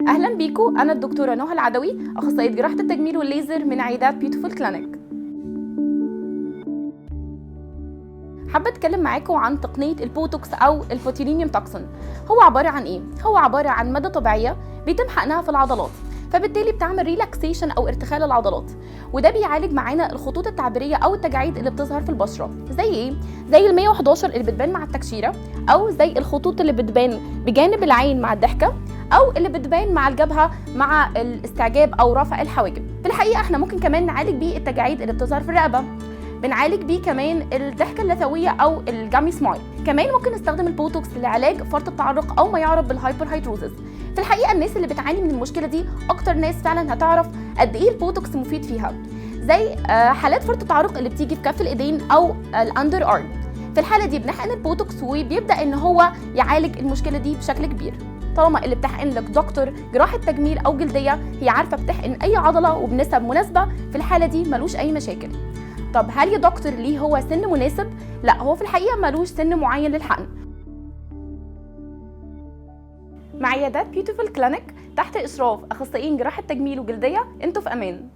اهلا بيكم، انا الدكتورة نهى العدوي، اخصائية جراحه التجميل والليزر من عيادات بيوتيفول كلينيك. حابة اتكلم معاكم عن تقنية البوتوكس او ال botulinum toxin. هو عبارة عن ايه؟ هو عبارة عن مادة طبيعية بيتم حقنها في العضلات، فبالتالي بتعمل relaxation او ارتخاء للعضلات، وده بيعالج معانا الخطوط التعبيريه او التجاعيد اللي بتظهر في البشرة. زي ايه؟ زي ال 111 اللي بتبان مع التكشيره، او زي الخطوط اللي بتبان بجانب العين مع الضحكة، او اللي بتبان مع الجبهة مع الاستعجاب او رفع الحواجب. في الحقيقة احنا ممكن كمان نعالج بيه التجاعيد اللي بتظهر في الرقبة، بنعالج بيه كمان الضحكة اللثويه او ال gummy smile. كمان ممكن نستخدم البوتوكس لعلاج فرط التعرق او ما يعرف بال hyperhidrosis. في الحقيقة الناس اللي بتعاني من المشكلة دي اكتر ناس فعلا هتعرف قد ايه البوتوكس مفيد فيها، زي حالات فرط التعرق اللي بتيجي في كف الايدين او ال underarm. في الحالة دي بنحقن البوتوكس وبيبدا ان هو يعالج المشكلة دي بشكل كبير. طالما اللي بتحقن لك دكتور جراحه تجميل او جلدية هي عارفه بتحقن اي عضلة وبنسب مناسبة، في الحالة دي ملوش اي مشاكل. طب هل يا دكتور ليه هو سن مناسب؟ لا، هو في الحقيقة ملوش سن معين للحقن. مع عيادات بيوتيفول كلينيك تحت اشراف اخصائيين جراحه تجميل وجلديه، انتوا في امان.